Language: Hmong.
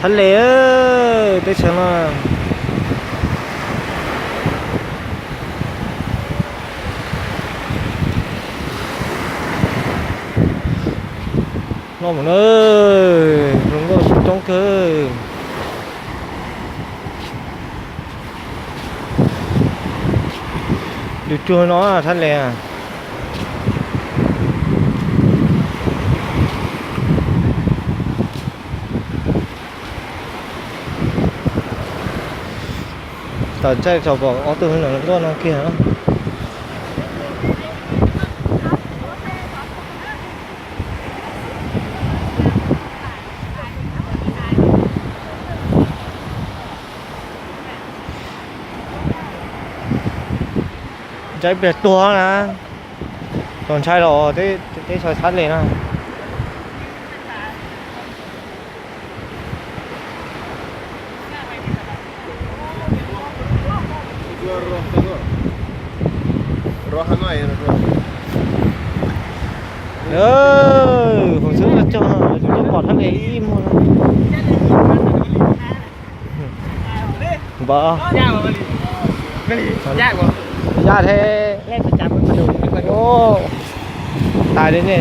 Thab Les, teb chaws no no mus na, zoo nkauj coob kawg. Dub ruag no Thab Les. Tawm ntshai tso pom ob tug nkauj no kiag. Ntshai pliag tuag na. Txaus ntshai los teb chaws Thab Les na. Hauv xwb cog, yus tuaj pom Thab Les ib muag. Npawg, yaj thiab. Tais li nej,